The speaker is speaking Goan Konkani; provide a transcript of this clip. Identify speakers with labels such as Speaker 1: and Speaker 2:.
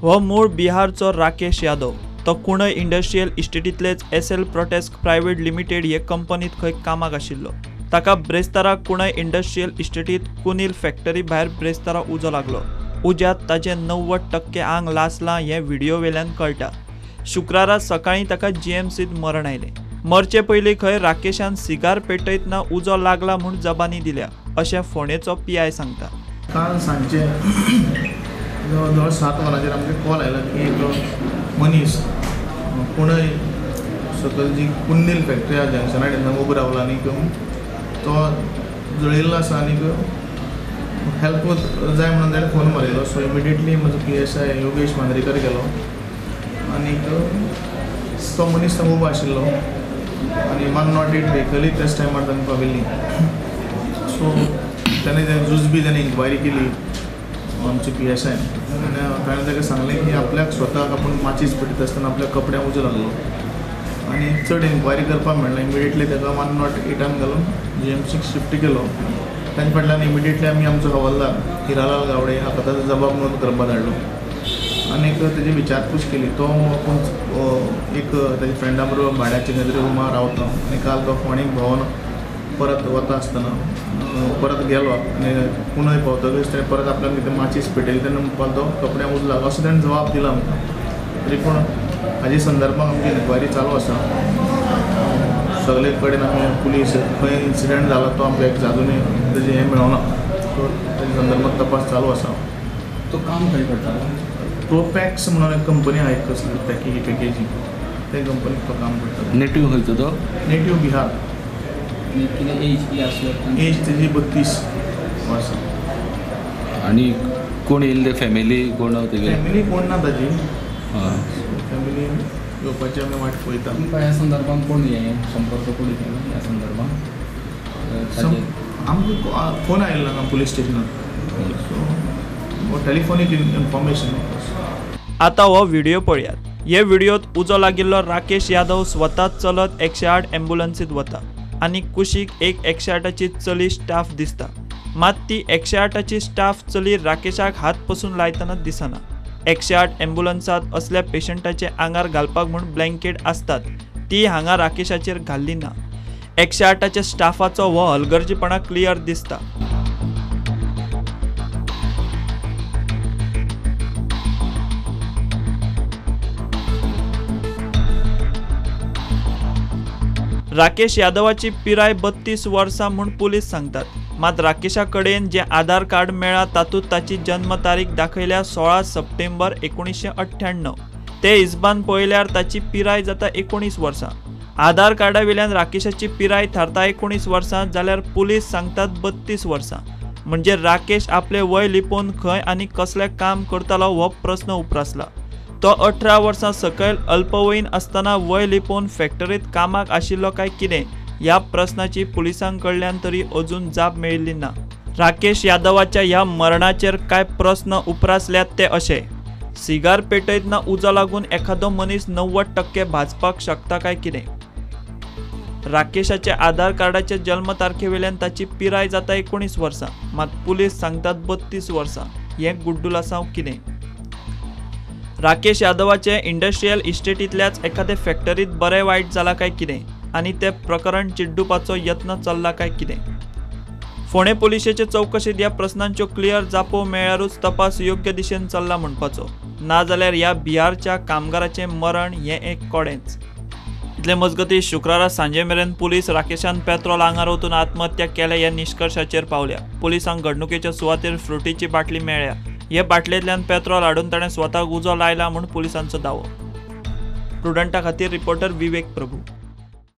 Speaker 1: हो मूळ बिहारचो राकेश यादव. तो कुणय इंडस्ट्रियल इस्टेटींतलेच एसएल प्रोटेस्क प्रायव्हेट लिमिटेड हे कंपनीत खंय कामाक आशिल्लो. ताका ब्रेस्तारा कुणय इंडस्ट्रियल इस्टेटीत कुनील फॅक्टरी भायर ब्रेस्तारा उजो लागलो. उज्यांत ताचें 90% आंग लासलां हें व्हिडियो वेल्यान कळटा. शुक्रारा सकाळीं ताका जीएमसीत मरण आयलें. मरचे पयलीं खंय राकेशान सिगार पेटयतना उजो लागला म्हूण जबानी दिल्या अशें फोंडेचो पीआय सांगता.
Speaker 2: काल सांजचे जवळ जवळ 7 वरांचेर आमकां कॉल आयला की एक मनीस कुणय सकयल जी कुंडील फॅक्टरी आहा जंक्शना कडेन उबो रावला आनी तो जळिल्लो आसा आनी हेल्प जाय म्हणून ताणें फोन मारिल्लो. सो इमिडिएटली म्हजो PSI Yogesh Mandrekar गेलो आनी तो मनीस थंय उबो आशिल्लो आनी 108 व्हेकलूय त्याच टायमार तांकां पाविल्ली. सो ताणें जुजबी ताणें इन्क्वायरी केली आमचे PSI आनी ताणें ताका सांगलें की आपल्याक स्वताक आपूण माचीस पेटयता आसतना आपल्या कपड्यांक उजो लागलो आनी चड इन्क्वायरी करपाक मेळना. इमिडिएटली ताका 108 घालून GMCक शिफ्ट केलो. तांच्या फाटल्यान इमिडिएटली आमी आमचो हवालदार हिरालाल गावडे हाका ताजो जबाब नोंद करपाक धाडलो आनी तेजी विचारपूस केली. तो आपूण एक ताच्या फ्रेंडा बरोबर भाड्याचे खंय तरी रुमार रावता आनी काल तो फोंड्याक भोंवन परत वता आसतना परत गेलो आनी कुणय पावतकच ताणें परत आपल्याक कितें माचीस पेटयली तेन्ना म्हणपाक तो कपड्यांक उजो लागलो असो ताणें जबाब दिला आमकां. तरी पूण हाजे संदर्भात आमची इन्क्वायरी चालू आसा. सगळे कडेन आमी पुलीस खंय इन्सिडंट जाला तो आमकां एक अजुनूय तेजें हें मेळना. सो तेजे संदर्भात तपास चालू आसा.
Speaker 3: तो काम खंय करतालो?
Speaker 2: प्रोपॅक्स म्हणून एक कंपनी आहा एक कसली पॅकेजींग, ते कंपनीक तो काम करतालो.
Speaker 4: नेटीव खंयचो तो?
Speaker 2: नेटीव बिहार.
Speaker 3: कितें एज कितें आसली?
Speaker 2: एज तेजी 32 वर्सां.
Speaker 4: आनी कोण येयल्ले फॅमिली कोण?
Speaker 2: फॅमिली कोण ना ताजी. फॅमिली येवपाची आमी वाट पळयता.
Speaker 3: तुमकां ह्या संदर्भात कोण हें संपर्क कोण केलो ह्या संदर्भात?
Speaker 2: आमकां फोन आयिल्लो ना पुलीस स्टेशनार, सो टेलिफोनीक इन्फॉर्मेशन.
Speaker 1: आतां हो व्हिडियो पळयात. हे व्हिडियोत उजो लागिल्लो राकेश यादव स्वता चलत 108 एम्बुलन्सीत वता आनी कुशीक एक 108ची चली स्टाफ दिसता. मात ती 108ची स्टाफ चली राकेशाक हात पसून लायतना दिसना. 108 एम्बुलन्सात असल्या पेशंटाचे आंगार घालपाक म्हूण ब्लँकेट आसतात, ती हांगा राकेशाचेर घाल्ली ना. 108च्या स्टाफाचो हो हलगर्जीपणा क्लियर दिसता. राकेश यादवाची पिराय 32 वर्सां म्हूण पुलीस सांगतात. मात राकेशा कडेन जें आधार कार्ड मेळ्ळां तातूंत ताची जन्म तारीख दाखयल्या 16 सप्टेंबर 1998. ते हिसबान पळयल्यार ताची पिराय जाता 19 वर्सां. आधार कार्डा वेल्यान राकेशाची पिराय थारता 19 वर्सां जाल्यार पुलीस सांगतात 32 वर्सां. म्हणजे राकेश आपले वय लिपोवन खंय आनी कसलें काम करतालो हो प्रस्न उप्रासला. तो 18 वर्सां सकयल अल्पवयीन आसतना वय लिपोवन फॅक्टरीत कामाक आशिल्लो काय कितें ह्या प्रस्नाची पुलिसां कडल्यान तरी अजून जाप मेळिल्ली ना. राकेश यादवाच्या ह्या मरणाचेर कांय प्रस्न उप्रासल्यात ते अशे: सिगार पेटयतना उजो लागून एखादो मनीस 90% भाजपाक शकता काय कितें? राकेशाच्या आधार कार्डाच्या जल्म तारखेवेल्यान ताची पिराय जाता 19 वर्सां, मात पुलीस सांगतात 32 वर्सां. हें गुड्डुलासांव कितें? राकेश यादवाचे इंडस्ट्रियल इस्टेटींतल्याच एखादे फॅक्टरीत बरें वायट जाला काय कितें आनी तें प्रकरण चिड्डुपाचो यत्न चल्ला काय कितें? फोंडें पुलिशेचे चवकशेंत ह्या प्रस्नांच्यो क्लियर जापो मेळ्ळ्यारूच तपास योग्य दिशेन चल्ला म्हणपाचो, नाजाल्यार ह्या बिहारच्या कामगाराचें मरण हें एक कोडेंच. इतले मजगतीं शुक्रारा सांजे मेरेन पुलीस राकेशान पेट्रोल आंगार वतून आत्महत्या केल्या ह्या निश्कर्शाचेर पावल्या. पुलिसांक घडणुकेच्या सुवातेर फ्रुटीची बाटली मेळ्ळ्या. हे बाटलेंतल्यान पेट्रोल हाडून ताणें स्वताक उजो लायला म्हूण पुलिसांचो दावो. प्रुडंटा खातीर रिपोर्टर विवेक प्रभू.